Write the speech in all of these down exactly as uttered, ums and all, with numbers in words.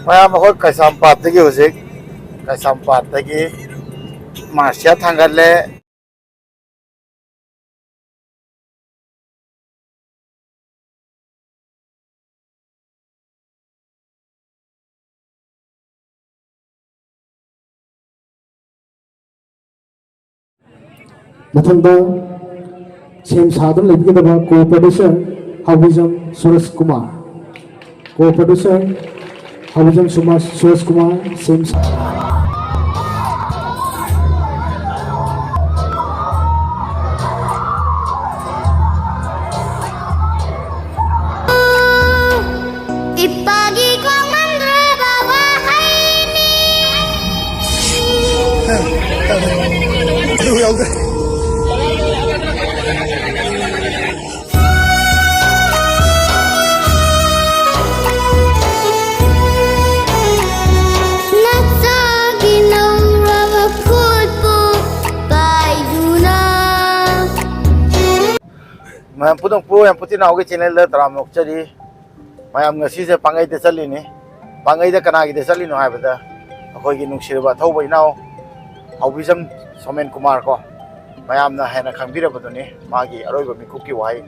ꯃꯌꯥꯝ ꯑꯩꯈꯣꯏ ꯀꯩꯁꯥꯝꯄꯥꯠꯇꯒꯤ ꯍꯧꯖꯤꯛ, ꯀꯩꯁꯥꯝꯄꯥꯠꯇꯒꯤ ꯃꯥꯔꯁꯤꯌꯥ ꯊꯥꯡꯒꯠꯂꯦ꯫ ꯃꯊꯪꯗ ꯁꯦꯝ ꯁꯥꯗꯨꯅ ꯂꯩꯕꯤꯒꯗꯕ co-producer ꯍꯥꯎꯕꯤꯖꯝ ꯁꯨꯔꯖ ꯀꯨꯃꯥꯔ꯫ Co-producer ꯍꯥꯎꯕꯤꯖꯝ ꯁꯨꯃꯥ-, ꯁꯨꯔꯖ ꯀꯨꯃꯥꯔ, ꯁꯦꯝ ꯁꯥ-, ꯏꯄꯥꯒꯤ ꯈꯣꯡꯉꯝꯗ꯭ꯔꯕ ꯋꯥꯍꯩꯅꯤ꯫ ꯑꯗꯨ ꯌꯥꯎꯗ꯭ꯔꯦ꯫ ꯅꯆꯥꯒꯤ ꯅꯧꯔꯕ ꯈꯨꯠꯄꯨ ꯄꯥꯏꯗꯨꯅ꯫ ꯃꯌꯥꯝ ꯄꯨꯝꯅꯃꯛꯄꯨ ꯌꯥꯝ ꯄꯨꯇꯤ ꯅꯥꯎꯒꯤ channelꯗ ꯇꯔꯥꯝꯅ ꯑꯣꯛꯆꯔꯤ꯫ ꯃꯌꯥꯝ ꯉꯁꯤꯁꯦ ꯄꯥꯡꯒꯩꯗ ꯆꯠꯂꯤꯅꯤ꯫ ꯄꯥꯡꯒꯩꯗ ꯀꯅꯥꯒꯤꯗ ꯆꯠꯂꯤꯅꯣ ꯍꯥꯏꯕꯗ, ꯑꯩꯈꯣꯏꯒꯤ ꯅꯨꯡꯁꯤꯔꯕ ꯑꯊꯧꯕ ꯏꯅꯥꯎ ꯍꯥꯎꯕꯤꯖꯝ ꯁꯣꯃꯦꯟ ꯀꯨꯃꯥꯔ ꯀꯣ, ꯃꯌꯥꯝꯅ ꯍꯦꯟꯅ ꯈꯪꯕꯤꯔꯕꯗꯨꯅꯤ꯫ ꯃꯥꯒꯤ ꯑꯔꯣꯏꯕ ꯃꯤꯀꯨꯞꯀꯤ ꯋꯥꯍꯩ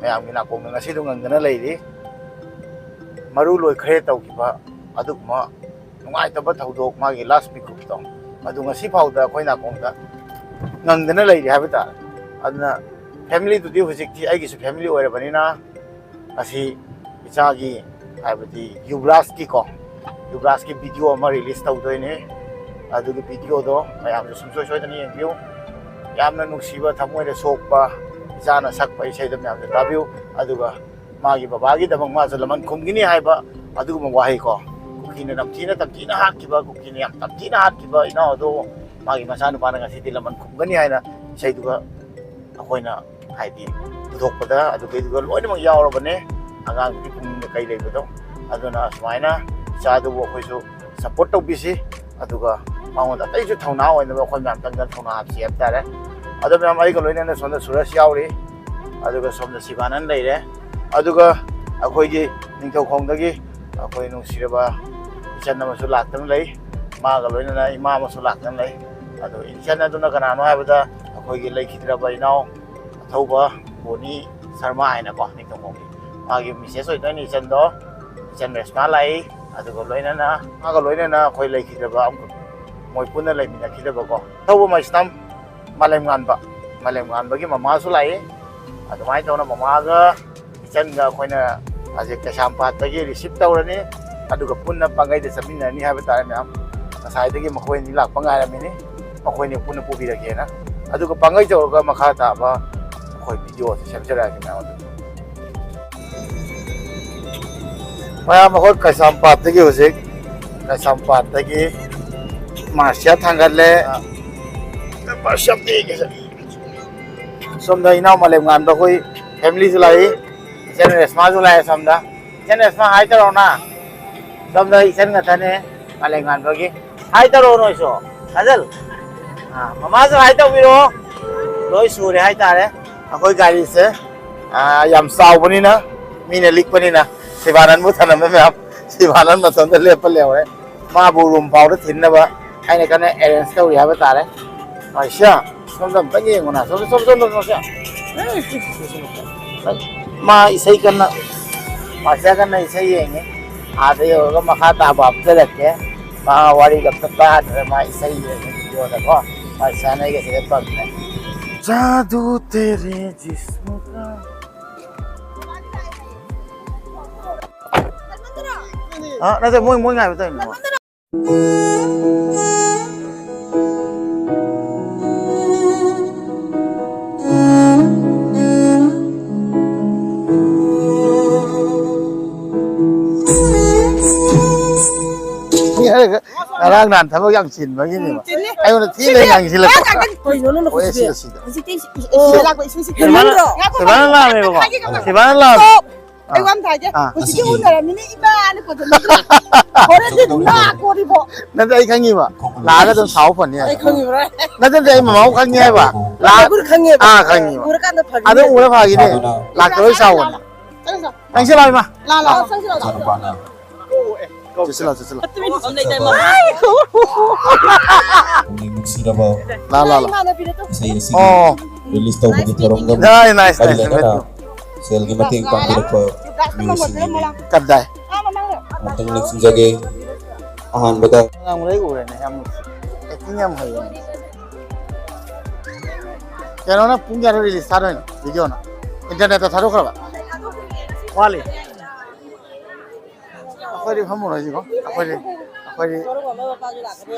ꯃꯌꯥꯝꯒꯤ ꯅꯥꯀꯣꯡꯗ ꯉꯁꯤꯗꯨ ꯉꯪꯗꯅ ꯂꯩꯔꯤ꯫ ꯃꯔꯨ ꯂꯣꯏꯈ꯭ꯔꯦ ꯇꯧꯈꯤꯕ ꯑꯗꯨꯒꯨꯝꯕ ꯅꯨꯡꯉꯥꯏꯇꯕ ꯊꯧꯗꯣꯛ, ꯃꯥꯒꯤ last ꯃꯤꯀꯨꯞꯇꯣ, ꯑꯗꯨ ꯉꯁꯤ ꯐꯥꯎꯗ ꯑꯩꯈꯣꯏ ꯅꯥꯀꯣꯡꯗ ꯉꯪꯗꯅ ꯂꯩꯔꯤ ꯍꯥꯏꯕ ꯇꯥꯔꯦ꯫ ꯑꯗꯨꯅ familyꯗꯨꯗꯤ ꯍꯧꯖꯤꯛꯇꯤ ꯑꯩꯒꯤꯁꯨ family ꯑꯣꯏꯔꯕꯅꯤꯅ, ꯉꯁꯤ ꯏꯆꯥꯒꯤ, ꯍꯥꯏꯕꯗꯤ ꯌꯨꯕꯔꯥꯖꯀꯤꯀꯣ, ꯌꯨꯕꯔꯥꯖꯀꯤ video ꯑꯃ release ꯇꯧꯗꯣꯏꯅꯦ꯫ ꯑꯗꯨꯒꯤ videoꯗꯣ ꯃꯌꯥꯝꯁꯨ ꯁꯨꯡꯁꯣꯏ ꯁꯣꯏꯗꯅ ꯌꯦꯡꯕꯤꯌꯨ꯫ ꯌꯥꯝꯅ ꯅꯨꯡꯁꯤꯕ, ꯊꯃꯣꯏꯗ ꯁꯣꯛꯄ ꯏꯆꯥꯅ ꯁꯛꯄ ꯏꯁꯩꯗꯣ ꯃꯌꯥꯝꯁꯨ ꯇꯥꯕꯤꯌꯨ꯫ ꯑꯗꯨꯒ ꯃꯥꯒꯤ ꯕꯕꯥꯒꯤꯗꯃꯛ ꯃꯥꯁꯨ ꯂꯃꯟ ꯈꯨꯝꯒꯅꯤ ꯍꯥꯏꯕ ꯑꯗꯨꯒꯨꯝꯕ ꯋꯥꯍꯩꯀꯣ, ꯀꯨꯀꯤꯅ ꯅꯝꯊꯤꯅ ꯇꯝꯊꯤꯅ ꯍꯥꯠꯈꯤꯕ, ꯀꯨꯀꯤꯅ ꯌꯥꯝ ꯇꯝꯊꯤꯅ ꯍꯥꯠꯈꯤꯕ ꯏꯅꯥꯎ ꯑꯗꯣ ꯃꯥꯒꯤ ꯃꯆꯥꯅꯨꯄꯥꯅ ꯉꯁꯤꯗꯤ ꯂꯃꯟ ꯈꯨꯝꯒꯅꯤ ꯍꯥꯏꯅ ꯏꯁꯩꯗꯨꯒ ꯑꯩꯈꯣꯏꯅ, ꯍꯥꯏꯗꯤ, ꯄꯨꯊꯣꯛꯄꯗ, ꯑꯗꯨꯒꯤꯗꯨꯒ ꯂꯣꯏꯅꯃꯛ ꯌꯥꯎꯔꯕꯅꯦ, ꯑꯉꯥꯡꯗꯨꯒꯤ ꯄꯨꯛꯅꯤꯡꯗ ꯀꯩ ꯂꯩꯕꯗꯣ꯫ ꯑꯗꯨꯅ ꯑꯁꯨꯃꯥꯏꯅ ꯏꯆꯥꯗꯨꯕꯨ ꯑꯩꯈꯣꯏꯁꯨ support ꯇꯧꯕꯤꯁꯤ, ꯑꯗꯨꯒ ꯃꯉꯣꯟꯗ ꯑꯇꯩꯁꯨ ꯊꯧꯅꯥ ꯑꯣꯏꯅꯕ ꯑꯩꯈꯣꯏ ꯃꯌꯥꯝ ꯆꯪꯗꯅ ꯊꯧꯅꯥ ꯍꯥꯞꯁꯤ ꯍꯥꯏꯕ ꯇꯥꯔꯦ꯫ ꯑꯗꯣ ꯃꯌꯥꯝ, ꯑꯩꯒ ꯂꯣꯏꯅꯅ ꯁꯣꯝꯗ ꯁꯨꯔꯖ ꯌꯥꯎꯔꯤ, ꯑꯗꯨꯒ ꯁꯣꯝꯗ ꯁꯤꯕꯥꯅꯟ ꯂꯩꯔꯦ, ꯑꯗꯨꯒ ꯑꯩꯈꯣꯏꯒꯤ ꯅꯤꯡꯊꯧꯈꯣꯡꯗꯒꯤ ꯑꯩꯈꯣꯏ ꯅꯨꯡꯁꯤꯔꯕ ꯏꯆꯟ ꯑꯃꯁꯨ ꯂꯥꯛꯇꯅ ꯂꯩ꯫ ꯃꯥꯒ ꯂꯣꯏꯅꯅ ꯏꯃꯥ ꯑꯃꯁꯨ ꯂꯥꯛꯇꯅ ꯂꯩ꯫ ꯑꯗꯣ ꯏꯆꯟ ꯑꯗꯨꯅ ꯀꯅꯥꯅꯣ ꯍꯥꯏꯕꯗ, ꯑꯩꯈꯣꯏꯒꯤ ꯂꯩꯈꯤꯗ꯭ꯔꯕ ꯏꯅꯥꯎ ꯑꯊꯧꯕ ꯕꯣꯅꯤ ꯁꯔꯃ ꯍꯥꯏꯅꯀꯣ, ꯅꯤꯡꯊꯧꯈꯣꯡꯒꯤ, ꯃꯥꯒꯤ ꯃꯤꯁꯦꯁ ꯑꯣꯏꯗꯣꯏꯅꯤ ꯏꯆꯟꯗꯣ꯫ ꯏꯆꯟ ꯔꯦꯁꯃꯥ ꯂꯥꯛꯏ꯫ ꯑꯗꯨꯒ ꯂꯣꯏꯅꯅ, ꯃꯥꯒ ꯂꯣꯏꯅꯅ ꯑꯩꯈꯣꯏ ꯂꯩꯈꯤꯗ꯭ꯔꯕ ꯑꯃꯈꯛ, ꯃꯣꯏ ꯄꯨꯟꯅ ꯂꯩꯃꯤꯟꯅꯈꯤꯗꯕꯀꯣ, ꯑꯊꯧꯕ ꯃꯩꯁꯅꯥꯝ ꯃꯥꯂꯦꯝ ꯉꯥꯟꯕ, ꯃꯥꯂꯦꯝ ꯉꯥꯟꯕꯒꯤ ꯃꯃꯥꯁꯨ ꯂꯥꯛꯏ꯫ ꯑꯗꯨꯃꯥꯏꯅ ꯇꯧꯅ ꯃꯃꯥꯒ ꯏꯆꯟꯒ ꯑꯩꯈꯣꯏꯅ ꯍꯧꯖꯤꯛ ꯀꯩꯁꯥꯝꯄꯥꯠꯇꯒꯤ ꯔꯤꯁꯤꯞ ꯇꯧꯔꯅꯤ꯫ ꯑꯗꯨꯒ ꯄꯨꯟꯅ ꯄꯥꯡꯒꯩꯗ ꯆꯠꯃꯤꯟꯅꯔꯅꯤ ꯍꯥꯏꯕ ꯇꯥꯔꯦ ꯃꯌꯥꯝ꯫ ꯉꯁꯥꯏꯗꯒꯤ ꯃꯈꯣꯏ ꯑꯅꯤ ꯂꯥꯛꯄ ꯉꯥꯏꯔꯝꯃꯤꯅꯤ꯫ ꯃꯈꯣꯏꯅꯤ ꯄꯨꯟꯅ ꯄꯨꯕꯤꯔꯒꯦꯅ꯫ ꯑꯗꯨꯒ ꯄꯥꯡꯒꯩ ꯌꯧꯔꯒ ꯃꯈꯥ ꯇꯥꯕ ꯑꯩꯈꯣꯏ ꯚꯤꯗꯤꯑꯣꯁꯦ ꯁꯦꯝꯖꯔꯛꯑꯒꯦ ꯃꯌꯥꯝ ꯑꯗꯨ꯫ ꯃꯌꯥꯝ ꯑꯩꯈꯣꯏ ꯀꯩꯁꯥꯝꯄꯥꯠꯇꯒꯤ ꯍꯧꯖꯤꯛ, ꯀꯩꯁꯥꯝꯄꯥꯠꯇꯒꯤ ꯃꯥꯔꯁꯤꯌꯥ ꯊꯥꯡꯒꯠꯂꯦ꯫ ꯃꯥꯔꯁꯤꯌꯥ ꯄꯦꯟꯒꯦ꯫ ꯁꯣꯝꯗ ꯏꯅꯥꯎ ꯃꯥꯂꯦꯝ ꯉꯥꯟꯕ ꯑꯩꯈꯣꯏ ꯐꯦꯃꯤꯂꯤꯁꯨ ꯂꯥꯛꯏ꯫ ꯏꯆꯟ ꯔꯦꯁꯃꯥꯁꯨ ꯂꯥꯛꯑꯦ ꯁꯣꯝꯗ꯫ ꯏꯆꯟ ꯔꯦꯁꯃꯥ, ꯍꯥꯏ ꯇꯧꯔꯛꯑꯣꯅ꯫ ꯁꯣꯝꯗ ꯏꯆꯟ ꯉꯥꯛꯇꯅꯦ ꯃꯥꯂꯦꯝ ꯉꯥꯟꯕꯒꯤ꯫ ꯍꯥꯏ ꯇꯧꯔꯛꯑꯣ ꯅꯣꯏꯁꯨ꯫ ꯊꯥꯖꯜ꯫ ꯑꯥ, ꯃꯃꯥꯁꯨ ꯍꯥꯏ ꯇꯧꯕꯤꯔꯛꯑꯣ꯫ ꯂꯣꯏ ꯁꯨꯔꯦ ꯍꯥꯏꯇꯥꯔꯦ꯫ ꯑꯩꯈꯣꯏ ꯒꯥꯔꯤꯁꯦ, ꯑꯥ, ꯌꯥꯝ ꯆꯥꯎꯕꯅꯤꯅ, ꯃꯤꯅ ꯂꯤꯛꯄꯅꯤꯅ, ꯁꯤꯕꯥꯅꯟꯕꯨ ꯊꯅꯝꯃꯦ ꯃꯌꯥꯝ꯫ ꯁꯤꯕꯥꯅꯟ ꯃꯇꯣꯟꯗ ꯂꯦꯞꯄ ꯂꯩꯍꯧꯔꯦ꯫ ꯃꯥꯕꯨ ꯔꯨꯝ ꯐꯥꯎꯗ ꯊꯤꯟꯅꯕ ꯍꯥꯏꯅ ꯀꯟꯅ ꯑꯦꯔꯦꯟꯖ ꯇꯧꯔꯤ ꯍꯥꯏꯕ ꯇꯥꯔꯦ꯫ ꯃꯥꯔꯁꯤꯌꯥ, ꯁꯣꯝꯗ ꯑꯝꯇꯪ ꯌꯦꯡꯉꯨꯅ꯫ ꯁꯣꯝꯗ, ꯁꯣꯝꯗ, ꯁꯣꯝꯗ, ꯃꯥꯔꯁꯤꯌꯥ꯫ ꯃꯥ ꯏꯁꯩ ꯀꯟꯅ, ꯃꯥꯔꯁꯤꯌꯥ ꯀꯟꯅ ꯏꯁꯩ ꯌꯦꯡꯉꯤ꯫ ꯑꯥꯗ ꯌꯧꯔꯒ ꯃꯈꯥ ꯇꯥꯕ ꯍꯥꯞꯆꯔꯛꯀꯦ꯫ ꯃꯥ ꯋꯥꯔꯤꯒ ꯑꯝꯇ ꯇꯥꯗ꯭ꯔꯦ, ꯃꯥ ꯏꯁꯩ ꯌꯦꯡꯉꯤ ꯚꯤꯗꯤꯑꯣꯗꯀꯣ꯫ ꯃꯥꯔꯁꯤꯌꯥꯅ ꯑꯩꯒ ꯁꯤꯗ ꯄꯪꯉꯦ꯫ ꯖꯥꯗꯨ ꯇꯦꯔꯦ ꯖꯤꯁꯃ ꯀꯥ꯫ ꯑ, ꯅꯠꯇꯦ, ꯃꯣꯏ, ꯃꯣꯏ ꯉꯥꯏꯕ ꯇꯧꯔꯤꯅꯦ, ꯃꯣꯏ꯫ ꯉꯔꯥꯡ ꯅꯍꯥꯟ ꯊꯕꯛ ꯌꯥꯝ ꯆꯤꯟꯕꯒꯤꯅꯦꯕ꯫ ꯎꯝ, ꯆꯤꯜꯂꯤ꯫ ꯑꯩꯉꯣꯟꯗ ꯊꯤꯅ ꯆꯤꯜꯂꯤ꯫ ꯉꯥꯡꯁꯤꯜꯂꯛꯄ꯫ ꯀꯩꯅꯣ ꯅꯪꯅ ꯍꯣꯏ, ꯍꯧꯖꯤꯛ? ꯑꯁꯤꯗ, ꯑꯁꯤꯗ꯫ ꯑꯣ, ꯁꯤꯗ ꯂꯥꯛꯄ ꯏꯁꯨ ꯁꯤ ꯁꯤꯕꯥꯅ, ꯍꯦꯟꯃꯟꯗ꯭ꯔꯣ? ꯁꯤꯕꯥꯅ ꯂꯥꯛꯑꯝꯃꯦꯕꯀꯣ꯫ ꯍꯥꯏꯒꯦ ꯀꯃꯥꯏꯅ? ꯁꯤꯕꯥꯅ ꯂꯥꯛꯑꯝꯃꯦ꯫ ꯁꯣꯞ! ꯑꯥ꯫ ꯑꯩ ꯋꯥ ꯑꯃ ꯍꯥꯏꯒꯦ꯫ ꯑꯥ꯫ ꯍꯧꯖꯤꯛꯀꯤ ꯎꯅꯔꯝꯃꯤꯅ ꯏꯃꯥꯅ ꯀꯣꯟꯊꯣꯛꯅꯗ꯭ꯔꯣ? ꯍꯣꯔꯦꯟꯗꯤ ꯅꯥ ꯀꯣꯔꯤꯕꯣ? ꯅꯠꯇꯦ, ꯑꯩ ꯈꯪꯉꯤꯕ꯫ ꯂꯥꯛꯑꯒ ꯑꯗꯨꯝ ꯁꯥꯎ ꯐꯅꯤ ꯍꯥꯏ꯫ ꯑꯩ ꯈꯪꯉꯤꯕ꯭ꯔꯥ? ꯅꯠꯇꯦ, ꯅꯠꯇꯦ, ꯑꯩ ꯃꯃꯥꯕꯨ ꯈꯪꯉꯤ ꯍꯥꯏꯕ꯫ ꯂꯥꯛ-, ꯃꯒꯨꯟ ꯈꯪꯉꯦꯕ꯫ ꯑꯥ, ꯈꯪꯉꯤꯕ꯫ ꯎꯔꯀꯥꯟꯗ ꯐꯒꯤꯅꯦ꯫ ꯑꯗꯨꯝ ꯎꯔ ꯐꯒꯤꯅꯦ꯫ ꯂꯥꯛꯇꯕꯩ ꯁꯥꯎꯕꯅꯦ꯫ ꯆꯪꯁꯤ ꯂꯥꯛꯑꯣ꯫ ꯅꯪꯁꯤ ꯂꯥꯛꯑꯣ ꯏꯃꯥ꯫ ꯂꯥꯛꯑꯣ, ꯂꯥꯛꯑꯣ꯫ ꯆꯪꯁꯤ ꯂꯥꯛꯑꯣ꯫ ꯃꯆꯥꯅꯨꯄꯥꯅ ꯆꯠꯁꯤꯜꯂꯣ, ꯆꯠꯁꯤꯜꯂꯣ꯫ ꯄꯨꯛꯅꯤꯡ ꯅꯨꯡꯁꯤꯔꯕ ꯂꯥ, ꯂꯥ, ꯂꯥ꯫ ꯏꯁꯩ ꯑꯁꯤꯒꯤ ꯑꯣ꯫ Release ꯇꯧꯕꯒꯤ ꯊꯧꯔꯝꯗ ꯌꯥꯏ, nice, ꯃꯔꯤ nice, ꯂꯩꯅꯅ nice꯫ ꯁꯦꯜꯒꯤ ꯃꯇꯦꯡ ꯄꯥꯡꯕꯤꯔꯛꯄ ꯃꯤꯑꯣꯏꯁꯤꯡꯒꯤ ꯀꯗꯥꯏ? ꯑꯃꯨꯛꯇꯪ ꯅꯤꯡꯁꯤꯡꯖꯒꯦ꯫ ꯑꯍꯥꯟꯕꯗ ꯉꯥꯡꯕꯗꯩ ꯎꯔꯦꯅꯦ, ꯌꯥꯝ acting ꯌꯥꯝ ꯍꯩꯌꯦ꯫ ꯀꯩꯅꯣꯅ ꯄꯨꯡ ꯀꯌꯥꯗ release ꯊꯥꯗꯣꯏꯅꯣ videoꯅ? Internetꯇ ꯊꯥꯗꯣꯛꯈ꯭ꯔꯕ? ꯋꯥꯠꯂꯤ꯫ ꯑꯩꯈꯣꯏꯗꯤ ꯐꯝꯃꯔꯣꯏꯁꯤꯀꯣ꯫ ꯑꯩꯈꯣꯏꯗꯤ, ꯑꯩꯈꯣꯏꯗꯤ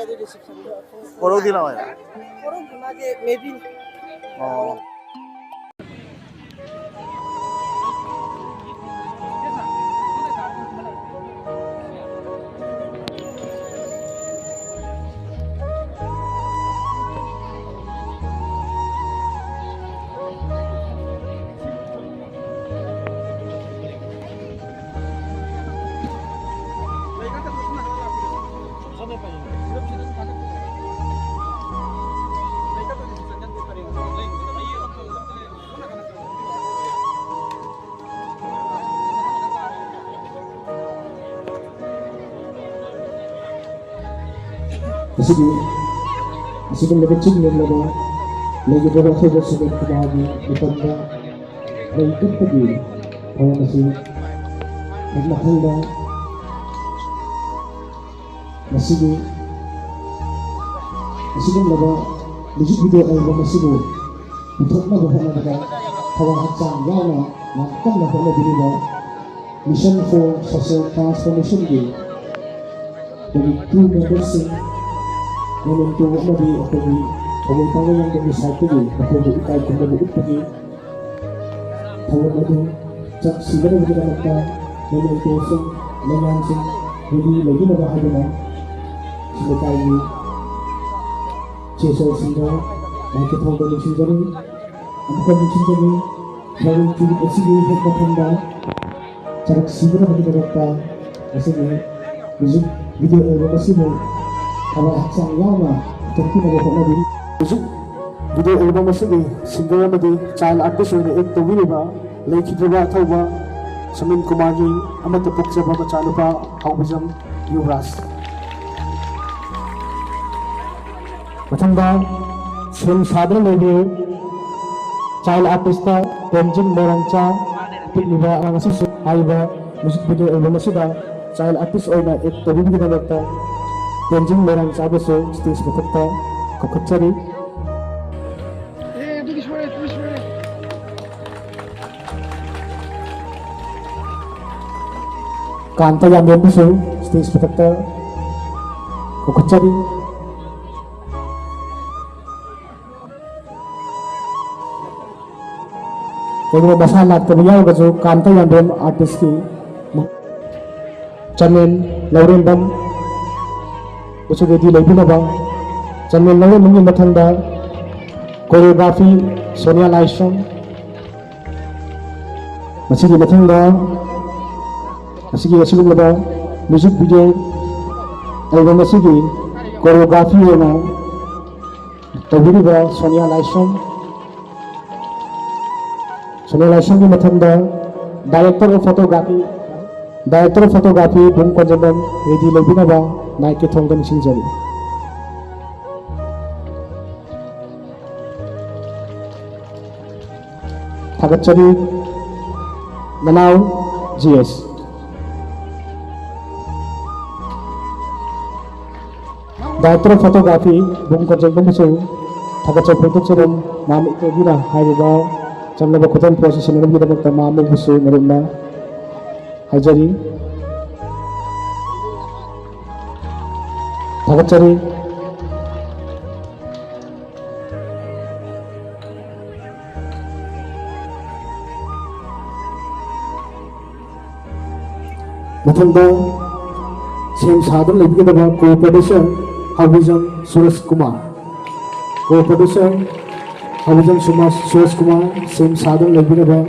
ꯀꯣꯔꯧꯗꯤ ꯂꯥꯛꯑꯣꯏ꯫ ꯑꯣ꯫ ꯑꯁꯤꯒꯤ ꯑꯁꯤꯒꯨꯝꯂꯕ ꯆꯤꯡ ꯂꯦꯝꯂꯕ ꯂꯩꯒꯗꯕ ꯑꯊꯧꯕ ꯁꯨꯃꯟ ꯀꯨꯃꯥꯔꯒꯤ ꯃꯇꯝꯗ ꯃꯩ ꯀꯠꯄꯒꯤ ꯊꯧꯔꯝ ꯑꯁꯤ ꯍꯦꯛ ꯃꯊꯪꯗ ꯃꯁꯤꯒꯤ ꯑꯁꯤꯒꯨꯝꯂꯕ music video album ꯑꯁꯤꯕꯨ ꯄꯨꯊꯣꯛꯅꯕ ꯍꯣꯠꯅꯕꯗ ꯊꯋꯥꯏ ꯍꯛꯆꯥꯡ ꯌꯥꯎꯅ ꯌꯥꯝ ꯀꯟꯅ ꯍꯣꯠꯅꯕꯤꯔꯤꯕ Mission for Social Transformationꯒꯤ ꯑꯩꯈꯣꯏꯒꯤ crew memberꯁꯤꯡ, memento ꯑꯃꯗꯤ ꯑꯩꯈꯣꯏꯒꯤ ꯊꯧꯒꯜ ꯄꯥꯡꯒꯜꯂꯣꯟꯗꯒꯤ sideꯇꯒꯤ ꯃꯈꯣꯏꯕꯨ ꯏꯀꯥꯏ ꯈꯨꯝꯅꯕ ꯎꯠꯄꯒꯤ ꯊꯧꯔꯝ ꯑꯗꯨ ꯆꯠ ꯁꯤꯒꯗꯕꯒꯤꯗꯃꯛꯇ mementoꯁꯤꯡ, ꯃꯩꯉꯥꯟꯁꯤꯡ ready ꯂꯩꯕꯤꯅꯕ ꯍꯥꯏꯗꯨꯅ ꯂꯩꯀꯥꯏꯒꯤ ꯆꯦ ꯆꯧꯁꯤꯡꯗ ꯃꯥꯏꯀꯩ ꯊꯥꯎꯗ ꯅꯤꯡꯁꯤꯡꯖꯔꯤ꯫ ꯑꯃꯨꯛꯀ ꯅꯤꯡꯁꯤꯡꯖꯔꯤ, ꯊꯧꯔꯝ ꯆꯤꯡ ꯑꯁꯤꯒꯤ ꯍꯦꯛ ꯃꯊꯪꯗ ꯆꯔꯛ ꯁꯤꯗꯅꯕꯒꯤꯗꯃꯛꯇ ꯉꯁꯤꯒꯤ music video album ꯑꯁꯤꯕꯨ ꯊꯋꯥꯏ ꯍꯛꯆꯥꯡ ꯌꯥꯎꯅ ꯄꯨꯊꯣꯛꯄꯤꯅꯕ ꯍꯣꯠꯅꯕꯤꯌꯨ꯫ Music video album ꯑꯁꯤꯒꯤ singer ꯑꯃꯗꯤ child artist ꯑꯣꯏꯅ act ꯇꯧꯕꯤꯔꯤꯕ ꯂꯩꯈꯤꯗ꯭ꯔꯕ ꯑꯊꯧꯕ ꯁꯨꯃꯤꯟ ꯀꯨꯃꯥꯔꯒꯤ ꯑꯃꯠꯇ ꯄꯣꯛꯆꯕ ꯃꯆꯥꯅꯨꯄꯥ ꯍꯥꯎꯕꯖꯝ ꯌꯨꯕꯔꯥꯖ꯫ ꯃꯊꯪꯗ ꯁꯦꯝ ꯁꯥꯗꯨꯅ ꯂꯩꯕꯤꯌꯨ꯫ Child artist ꯇꯦꯟꯖꯤꯡ ꯃꯣꯏꯔꯥꯡꯆꯥ ꯄꯤꯛꯂꯤꯕ ꯑꯉꯥꯡ ꯑꯁꯤꯁꯨ ꯍꯥꯏꯔꯤꯕ music video album ꯑꯁꯤꯗ child artist ꯑꯣꯏꯅ act ꯇꯧꯕꯤꯕꯒꯤꯗꯃꯛꯇ ꯇꯦꯟꯖꯤꯡ ꯃꯣꯏꯔꯥꯡꯆꯥꯕꯨꯁꯨ stage ꯃꯊꯛꯇ ꯀꯧꯈꯠꯆꯔꯤ꯫ ꯑꯦ, ꯑꯗꯨꯗꯤ ꯁꯣꯏꯔꯦ, ꯑꯗꯨꯗꯤ ꯁꯣꯏꯔꯦ꯫ ꯀꯥꯟꯇ ꯌꯥꯝꯕꯦꯝꯕꯨꯁꯨ stage ꯃꯊꯛꯇ ꯀꯧꯈꯠꯆꯔꯤ꯫ ꯀꯩꯒꯨꯝꯕ ꯃꯁꯥ ꯂꯥꯛꯇꯕ ꯌꯥꯎꯔꯒꯁꯨ ꯀꯥꯟꯇ ꯌꯥꯝꯕꯦꯝ artist ꯀꯤ ꯆꯥꯃꯦꯟ ꯂꯧꯔꯦꯝꯕꯝ ꯕꯨꯁꯨ ready ꯂꯩꯕꯤꯅꯕ꯫ ꯆꯥꯃꯦꯟ ꯂꯧꯔꯦꯝꯕꯝꯒꯤ ꯃꯊꯪꯗ choreography ꯁꯣꯅꯤꯌꯥ ꯂꯥꯏꯁ꯭ꯔꯝ꯫ ꯃꯁꯤꯒꯤ ꯃꯊꯪꯗ ꯃꯁꯤꯒꯤ ꯑꯁꯤꯒꯨꯝꯂꯕ music video album ꯑꯁꯤꯒꯤ choreography ꯑꯣꯏꯅ ꯇꯧꯕꯤꯔꯤꯕ ꯁꯣꯅꯤꯌꯥ ꯂꯥꯏꯁ꯭ꯔꯝ꯫ ꯁꯣꯅꯤꯌꯥ ꯂꯥꯏꯁ꯭ꯔꯝꯒꯤ ꯃꯊꯪꯗ director of photography, director of photography ꯕꯨꯡ ꯀꯣꯟꯖꯦꯡꯕꯝ ready ꯂꯩꯕꯤꯅꯕ ꯃꯥꯏꯛꯀꯤ ꯊꯣꯡꯗ ꯅꯤꯡꯁꯤꯡꯖꯔꯤ꯫ ꯊꯥꯒꯠꯆꯔꯤ ꯅꯅꯥꯎ G S. Director of photography ꯕꯨꯡ ꯀꯣꯟꯖꯦꯡꯕꯝꯕꯨꯁꯨ ꯊꯥꯒꯠꯆꯕ ꯐꯣꯡꯗꯣꯛꯆꯔꯤ꯫ ꯃꯥ ꯃꯤꯠꯇꯒꯤꯅ ꯍꯥꯏꯔꯤꯕ ꯆꯝꯂꯕ ꯈꯨꯗꯣꯜ ꯄꯣꯠꯁꯤ ꯁꯤꯟꯅꯅꯕꯒꯤꯗꯃꯛꯇ ꯃꯥ ꯑꯃꯕꯨꯁꯨ ꯃꯔꯨꯞꯅ ꯍꯥꯏꯖꯔꯤ꯫ ꯊꯥꯒꯠꯆꯔꯤ꯫ ꯃꯊꯪꯗ ꯁꯦꯝ ꯁꯥꯗꯨꯅ ꯂꯩꯕꯤꯒꯗꯕ co-producer ꯍꯥꯎꯕꯤꯖꯝ ꯁꯨꯔꯖ ꯀꯨꯃꯥꯔ꯫ Co-producer ꯍꯥꯎꯕꯤꯖꯝ ꯁꯨꯃꯥ-, ꯁꯨꯔꯖ ꯀꯨꯃꯥꯔ ꯁꯦꯝ ꯁꯥꯗꯨꯅ ꯂꯩꯕꯤꯒꯗꯕ꯫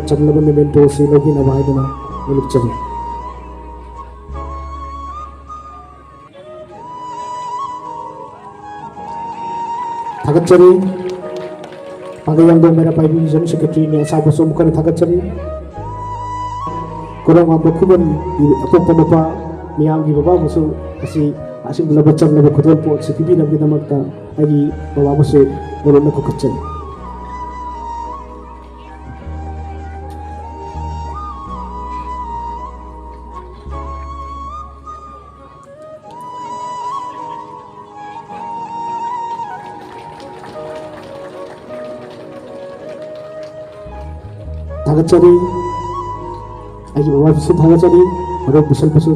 ꯆꯝꯂꯕ memento ꯑꯁꯤ ꯂꯧꯕꯤꯅꯕ ꯍꯥꯏꯗꯨꯅ ꯅꯣꯂꯨꯛꯆꯔꯤ꯫ ꯊꯥꯒꯠꯆꯔꯤ꯫ ꯄꯥꯡꯒꯩ ꯌꯥꯝꯗꯣꯡ ꯃꯩꯔꯥ ꯄꯥꯏꯕꯤ Region Secretary ꯅꯦ ꯑꯁꯥꯕꯁꯨ ꯑꯃꯨꯛ ꯍꯟꯅ ꯊꯥꯒꯠꯆꯔꯤ꯫ ꯀꯣꯔꯧꯉꯥꯟꯕ ꯈꯨꯕꯝꯒꯤ ꯑꯄꯣꯛꯄ ꯅꯨꯄꯥ ꯃꯤꯌꯥꯝꯒꯤ ꯕꯕꯥꯕꯨꯁꯨ ꯑꯁꯤ ꯑꯁꯤꯒꯨꯝꯂꯕ ꯆꯝꯂꯕ ꯈꯨꯗꯣꯜꯄꯣꯠ ꯑꯁꯤ ꯄꯤꯕꯤꯅꯕꯒꯤꯗꯃꯛꯇ ꯑꯩꯒꯤ ꯕꯕꯥꯕꯨꯁꯨ ꯅꯣꯂꯨꯛꯅ ꯀꯧꯈꯠꯆꯔꯤ꯫ ꯊꯥꯒꯠꯆꯔꯤ꯫ ꯑꯩꯒꯤ ꯕꯕꯥꯕꯨꯁꯨ ꯊꯥꯒꯠꯆꯔꯤ꯫ ꯃꯔꯨꯞ ꯕꯤꯁꯜꯕꯨꯁꯨ